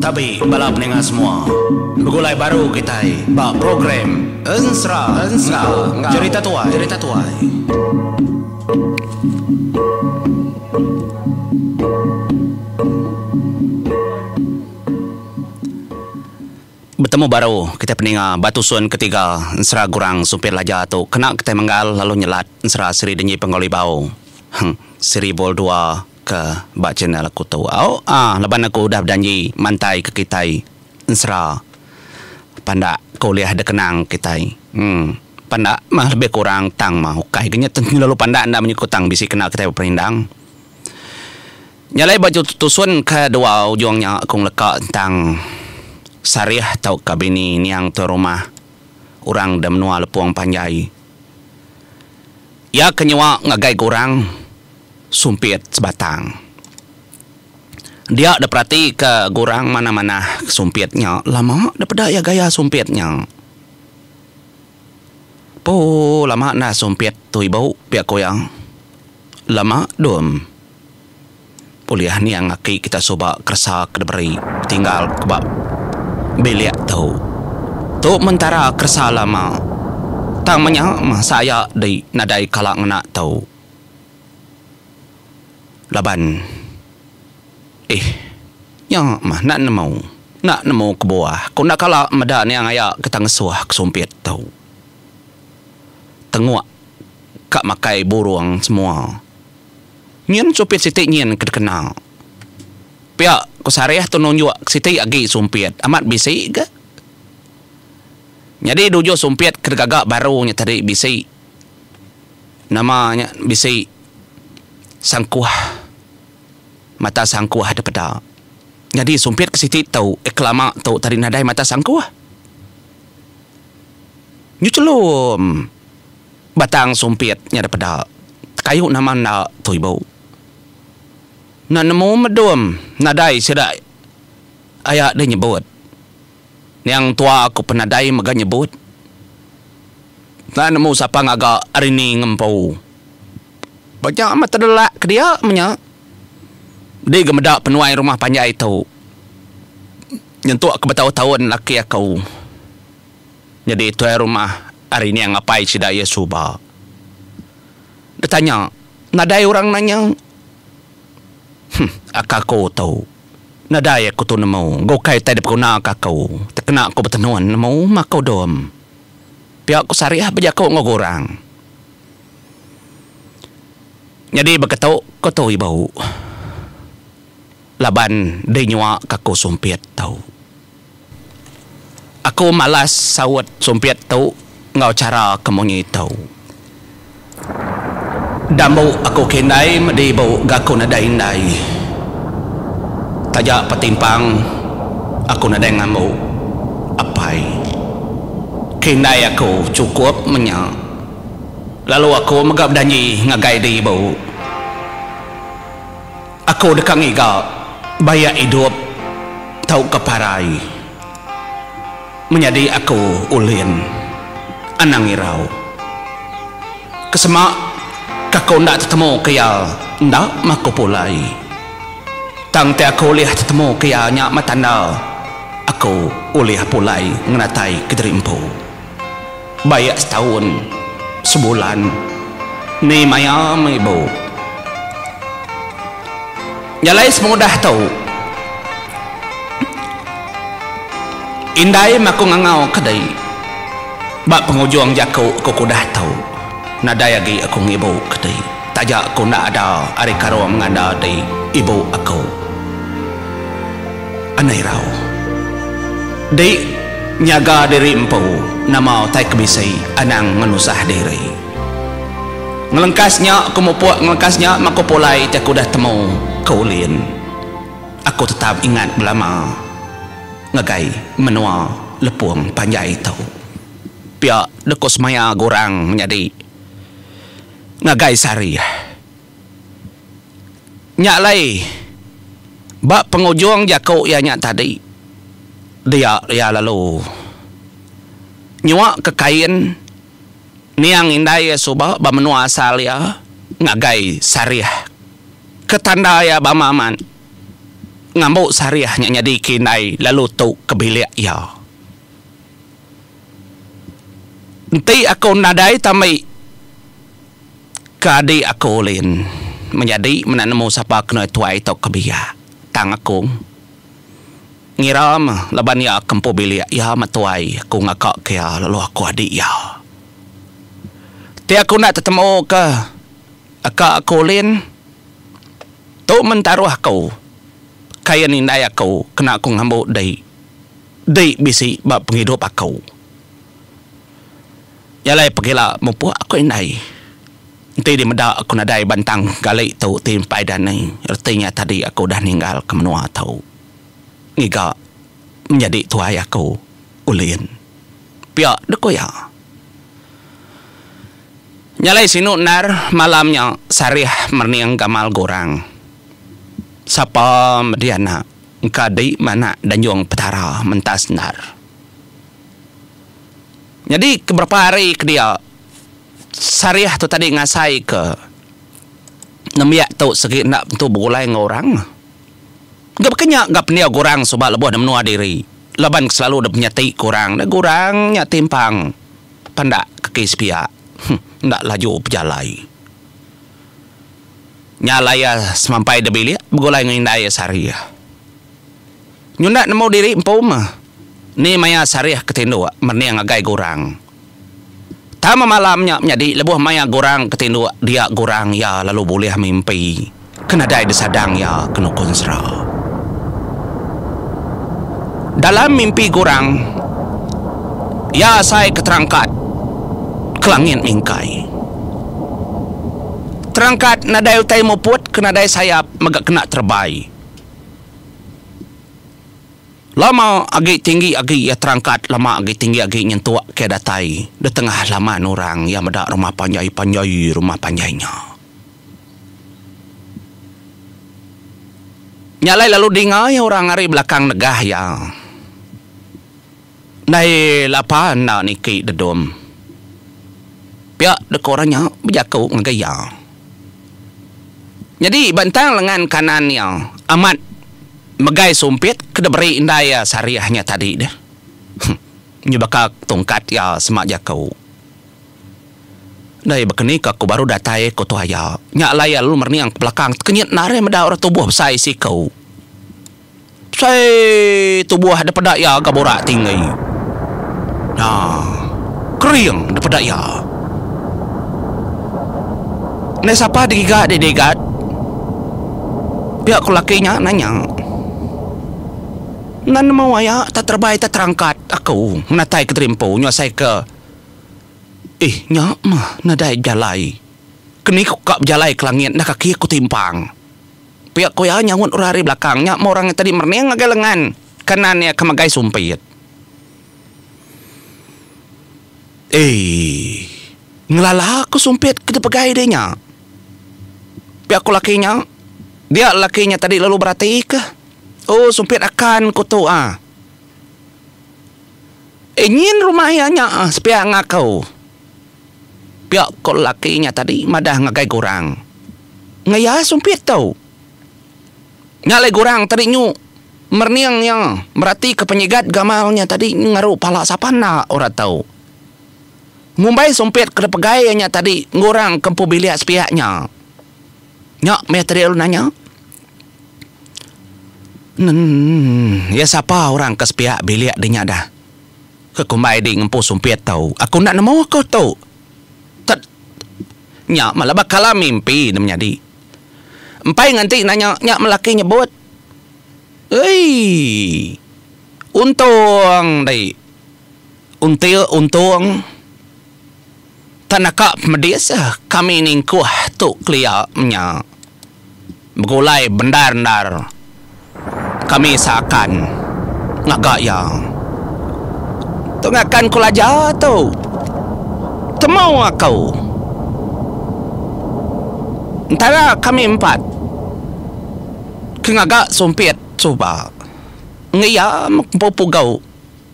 Tabi bala peninga semua. Begulai baru kitai ba program Ensera enggau Jerita Tuai. Jerita Tuai. Betemu baru kitai peninga ba tusun ketiga Ensera Gurang Sumpit Laja tu kena kitai menggal lalu nyelat Ensera Seri Denyi Panggau Libau. Heng Seri Vol dua ke ba channel aku tu. Au ah laban aku udah bejanji mantai ke kitai ensera pandak ke ulih dikenang kitai. Em pandak mah lebih kurang tang mah ukai ke nya lalu pandak enda menyuku tang bisi kena kitai beperindang. Nya alai ba tusun ke dua ujung nya aku ngeleka tentang sarih tauka bini niang tuai rumah orang da menua Lepong Panjai. Iya ke nyua ngagai gurang sumpit sebatang. Dia diperatika gurang manah-manah sumpit nya lama dipeda iya gaya sumpit nya. Poo lama enda sumpit tu ibu pia ku iya. Lama dum. Ulih niang aki kita suba keresa ke diberi tinggal ke ba bilik tu. Tu mentara keresa lama. Tang menya mah saya di nadai kala ngena tu. Laban ih nya mah enda nemu. Enda nemu kebuah ku enda kala meda niang aya kita ngesuh ke sumpit tu. Tenguk ka makai burung semua. Nyin sumpit siti nyin ke dikena. Pia ku Sarih tu nunjuk siti agi sumpit amat bisi ga. Nyadi duju sumpit ke digaga baru nya tadi bisi nama nya bisi sangkuh mata sangkuh dipeda. Nyadi sumpit ke siti tu eh kelama tu tadi nadai mata sangkuh. Nyu chelum. Batang sumpit nya dipeda tekayu nama enda tu ibu. Enda nemu medum nadai sida aya deh nyebut. Niang tua aku pen nadai mega nyebut. Enda nemu sapa ngaga ari ni ngempu. Ba nya meh tedelak ke dia menya. Di ga meda penuai rumah panjai tu nyentuk ke betaun-taun laki aku. Nyadi tuai rumah ari niang apai sida iya suba. Ditanya, nadai orang nanya. Huh, aka aku tu. Nadai aku tu nemu, gukai utai dipeguna ka aku. Tekena aku betenun nemu mah aku dom. Pia ku Sariah bejaku enggau orang. Nyadi beketu ku tu ibu. Laban di nyua ka aku sumpit tu. Aku malas saut sumpit tu enggau chara ke munyi tu. Dambu aku ke indai medi ibu ga aku nadai indai. Taja petimpang aku nadai ngambu apai. Ke indai aku chukup menya. Lalu aku mega bedanji ngagai di ibu. Aku deka ngiga bayak idup tauka parai. Menyadi aku ulin. Anang irau. Kesema ke aku enda tetemu ke iya enda meh aku pulai. Tang ti aku ulih tetemu ke iya nya meh tanda aku ulih pulai ngenatai kediri empu. Baik setaun, sebulan, ni maya meh ibu. Jalai semudah tu, indai meh aku ngangau ke dei. Ba pengujung jaku aku ke udah tu, nadai agi aku ngibu ke dei. Taja aku enda ada ari karung nganda dei ibu aku. Anai irau. Dik nyaga diri empu nama utai ke bisi anang ngenusah diri. Ngelengkas nya aku mupuk ngelengkas nya meh aku pulai ti aku udah temu ke ulin. Aku tetap ingat belama ngagai menua Lepung Panjai tu. Pia deka semaya gurang menyadi ngagai sehari. Nya alai, ba pengujung jaku iya nya tadi, dia iya lalu nyuaka kain niang indai iya suba ba menua asal iya ngagai Sarih. Ke tanda iya bama amat ngambu Sariah nya nyadi ke indai lalu tu ke bilik iya. Enti aku nadai tambi ke adi aku ulin menyadi mena nemu sapa ke nuai tuai tauka biak tang aku ngira meh laban iya ke empu bilik iya meh tuai aku ngaga ke iya lalu aku adi iya. Ti aku enda tetemu ke aka aku ulin tu men taruh aku kain indai aku kena aku ngambu dei dei bisi ba pengidup aku. Nya alai pegila mupuk aku indai. Enti di meda aku nadai bantang gali tu ti empai dani reti nya tadi aku udah ninggal ke menua tu ngiga menyadi tuai aku ulin. Pia deh ku iya. Nya alai sinu endar malam nya Sarih merening gamal gurang. Sapa medi anak engka di manak Danjung Petara mentas endar. Nyadi ke berapa hari ke dia Sarih tu tadi ngasai ke nembiak tu segi enda tentu begulai enggau orang. Ga baka nya ga pendiau gurang suba lebuh ne menua diri laban ke selalu dep menyati ke orang ne gurang nya timpang pandak kaki sepiak enda laju pejalai. Nya alai iya semampai da bilik begulai enggau indai iya Sarih. Nyunda nemu diri empu meh ni maya Sarih ke tinduk merening ngagai gurang. Tang memalam nya menyadi lebuh maya Gurang ke tinduk dia Gurang iya lalu bulih mimpi ke nadai disadang iya ke nukun sera. Dalam mimpi Gurang iya asai ke terangkat ke langit mingkai. Terangkat nadai utai muput ke nadai sayap mega kena terebai. Lama agi tinggi agi iya terangkat lama agi tinggi agi nyentuk ke datai di tengah laman orang iya meda rumah panjai panjai rumah panjai nya. Nya alai lalu dinga iya orang ari belakang negah iya. Ndai lapa enda niki dedom. Pia deka orang nya bejaku ngagai iya. Nyadi ba entang lengan kanan iya amat megai sumpit ke diberi indai iya Sariah nya tadi deh. Nyu baka tungkat iya sema jaku. Ndai baka ni ka aku baru datai ku tuai iya. Nya alai iya lalu merening ke belakang tekenyit narai meda orang tubuh besai siku. Besai tubuh daripada iya ga burak tinggi. Nya kering daripada iya. Ndai sapa digiga deh digat. Pia ku laki nya nanya. Enda nemu aya tak terebai tak terangkat aku ngenatai ke diri empu nyuasai ke eh nya mah nadai jalai. Keni ku ka bejalai ke langit enda kaki aku timpang. Pia ku iya nyaut orang ari belakang nya meh orang nya tadi merening ngagai lengan kanan iya ke megai sumpit. Eii ngelala ku sumpit ke dipegai deh nya. Pia ku laki nya. Dia laki nya tadi lalu beratika. Oh sumpit akan ku tu ah. Eh nyin rumah iya nya ah sepia ngaku. Pia ko lelaki nya tadi madah ngagai Gurang. Ngaya sumpit tu. Nya alai Gurang tadi nyu merening iya meratika penyigat gamal nya tadi ngaru pala sapa enda orang tu. Ngumbai sumpit ke dipegai iya nya tadi ngurang ke empu bilik sepiak nya. Nya meh tadi lalu nanya. Emm iya sapa orang ke sepiak bilik di nya dah. Ke kumbai di ngempu sumpit tu. Aku enda nemu aku tu. Tet. Nya meh laba kala mimpi ne menyadi. Empai nganti nanya nya meh laki nyebut. Eii. Untung dei. Until untung. Tak naka pemedis kami ningkuh tu kelia menya. Begulai bendar endar kami seakan ngaga iya. Tu ngakan ku laja tu. Temu aku. Entara kami empat ke ngaga sumpit suba enggai iya empu pugau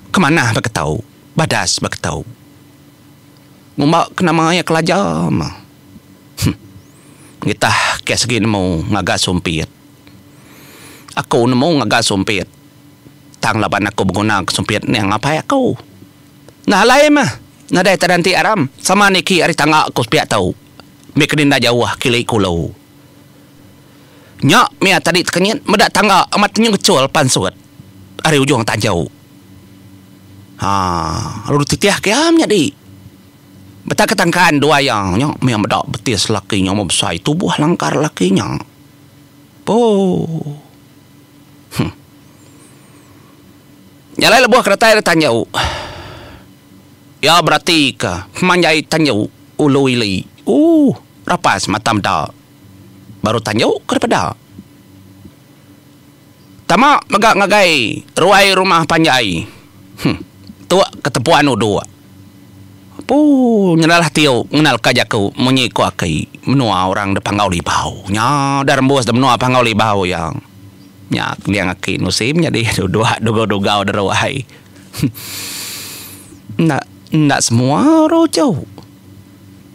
ke manah baka tau, badas baka tau. Ngumba ke nama iya kelaja mah. Ngitah ke segi nemu ngaga sumpit. Aku nemu ngaga sumpit. Tang laban aku beguna ke sumpit nih ngapai aku. Nah alai meh nadai tada enti aram sama niki ari tangga ku sepiak tu. Mih ke enda jauh kili kulu. Nya mih tadi tekenyit meda tangga amat nyengechul pansut ari ujung tanjau. Haa lalu dititih ke iya menyadi. Beta ke tangkan dua iya nya mih meda betis laki nya meh besai tubuh langkar laki nya. Pooh. Huh. Nya alai lebuh ke datai ari tanju iya beratika pemanjai tanju ulu ili. Ooh rapas mata meda baru tanju ke dipeda. Tama mega ngagai ruai rumah panjai. Huh. Tuk ke tempuan uduk. Apu nyenalah tiu ngenalka jaku munyi ku aki menua orang da Panggau Libau. Nya da rembus da menua Panggau Libau iya. Nya kening aki nusi menyadi duduk dugau-dugau da ruai. Enda enda semua orang uchu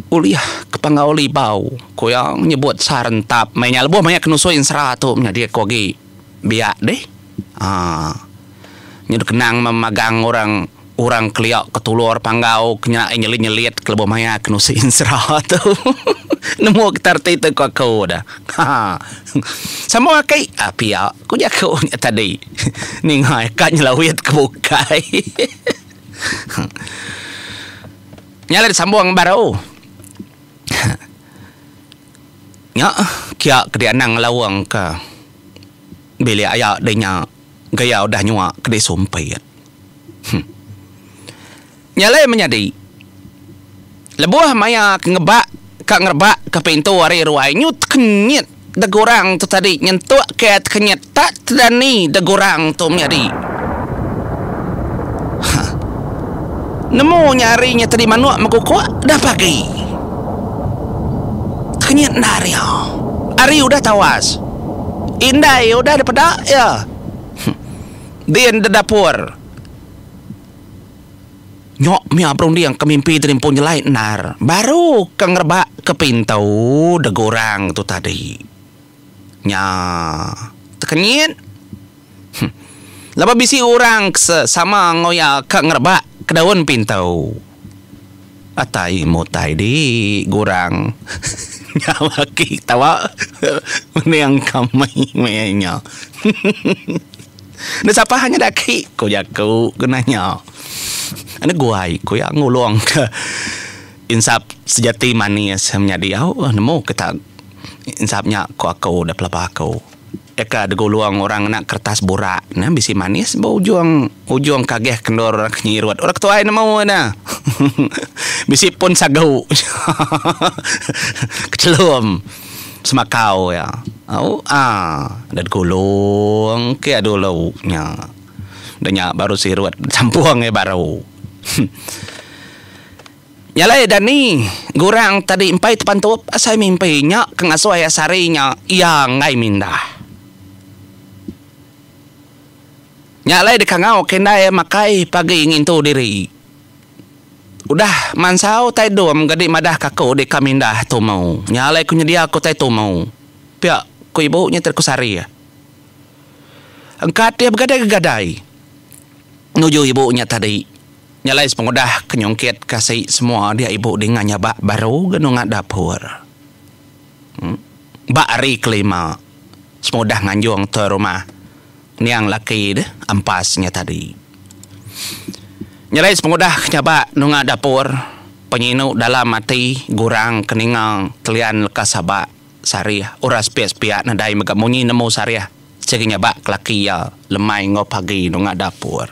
ulih ke Panggau Libau ku iya nyebut sarentap maya nya lebuh maya ke nusui ensera tu menyadi aku agi biak deh. Aa. Nya dikenang memagang orang orang kelia ke tulur panggau ke nya nyelit-nyelit ke lebuh maya ke nusi ensera tu. Nemu kita reti tu ku aku dah. Haa. Sama aki ah pia ku jaku nya tadi. Ninga ka nyelawit ke bukai. Nya alai disambung baru. Nya kia ke dianang ngelaung ka. Bilik aya deh nya gaya udah nyua ke disumpit. Huh. Nya alai menyadi. Lebuh maya ke ngebak ka ngerebak ke pintu ari ruai nyu tekenyit degurang tu tadi nyentuk ke tekenyit tak tedani degurang tu menyadi. Huh. Nemu nya ari nya tadi manuk mekukuk dah pagi. Tekenyit endar iya. Ari udah tawas. Indai udah dipeda iya. Din da dapur. Nyok mia berunding ke mimpi diri empu nyelai endar. Baru ke ngerebak ke pintu degurang tu tadi. Nya tekenyit. Laban bisi orang ke sama enggau iya ka ngerebak ke daun pintu. Atai mutai di gurang nya aki tawa mening kami maya nya. Enda sapa nya da aki ku jaku ke nanya. Enda guai ku iya ngulung ke insap sejati manis menyadi au nemu kita insap nya ku aku da pelaba aku. Eka digulung orang ngena kertas burak ne bisi manis ba ujung ujung kagih ke endur orang ke nyirut. Orang ke tuai nemu ne. Bisi pun sagu kechelum semakau iya. Au aaa da digulung ke iya dulu nya. Da nya baru sirut sampung iya baru. Nya alai Dani Gurang tadi empai tepantup asai mimpi nya ke ngasuh iya sehari nya iya enggai mindah. Nya alai dikangau ke indai iya makai pagi ngintu diri. Udah mansau tai dum gadi madah ka aku deka mindah tumu. Nya alai ku nyedia ku tai tumu. Pia ku ibu nya ti ku sehari. Engka ti begadai-gadai nuju ibu nya tadi. Nya alai sepengudah ke nyungkit ke asi semua dia ibu dinga nyabak baru ga nunga dapur. Ba hari kelima sepengudah nganjung tuai rumah niang laki deh ampas nya tadi. Nya alai sepengudah ke nyabak nunga dapur penyinu dalam ati gurang ke ninga telian leka sabak sarih orang sepiak-sepiak nadai mega munyi nemu sarih sigi nyabak ke laki iya lemai enggau pagi nunga dapur.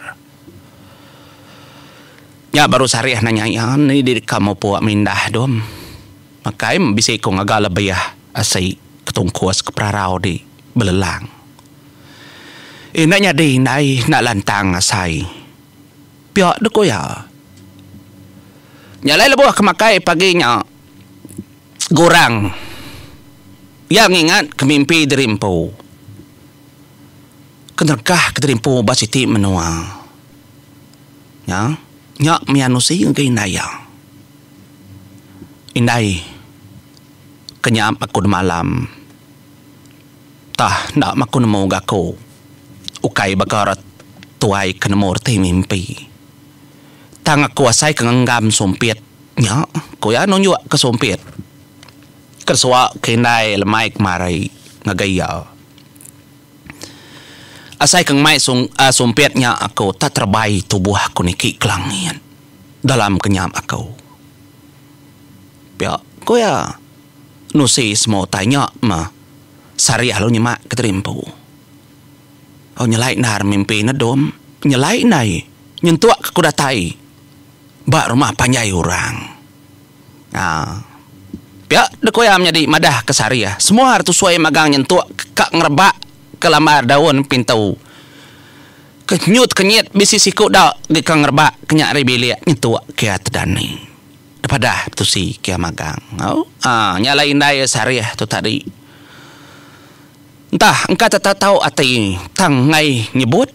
Nya baru sarih nanya iya ni deka mupuk mindah dum. Makai bisi ku ngaga lebih asi ke tungkus ke perarau di belelang. Enda nyadi indai enda lantang asai. Pia deh ku iya. Nya alai lebuh ke makai pagi nya gurang iya ngingat ke mimpi diri empu. Ke nergah ke diri empu ba siti menua. Nya, nya mih anusi ngagai indai iya. Indai. Kenyap aku demalam. Tah enda meh aku nemu ga aku. Ukai baka orang tuai ke nemu reti mimpi. Tang aku asai ke ngenggam sumpit nya, ku iya nunjuk ke sumpit ke suwa ke indai lemai kemari ngagai iya. Asai ke ngemai sumpit nya aku tak terebai tubuh aku niki ke langit dalam kenyap aku. Pia ku iya nusi semua utai nya meh sehari lalu nyemak ke diri empu. Au nyelai endar mimpi ne dom nyelai indai nyentuk ke ku datai ba rumah panjai orang. Aa pia deh ku iya menyadi madah ke sehari semua ari tusui magang nyentuk ka ngerebak ke lambar daun pintu. Ke nyut kenyit bisi siku da gi ka ngerebak ke nya ari bilik nyentuk ke iya tedani. Padah tusi kia magang. Au aa nya alai indai iya sarih tu tadi. Entah engka tetap tau ati tang enggai nyebut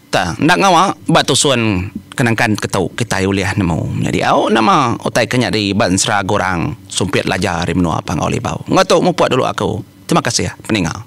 tang enda ngawa ba tusun ke nangkan ke tu kitai ulih nemu. Nyadi au nama utai ke nyadi ba ensera gurang sumpit laja ari menua Panggau Libau. Enggau tu mupuk dulu aku. Terima kasih peninga.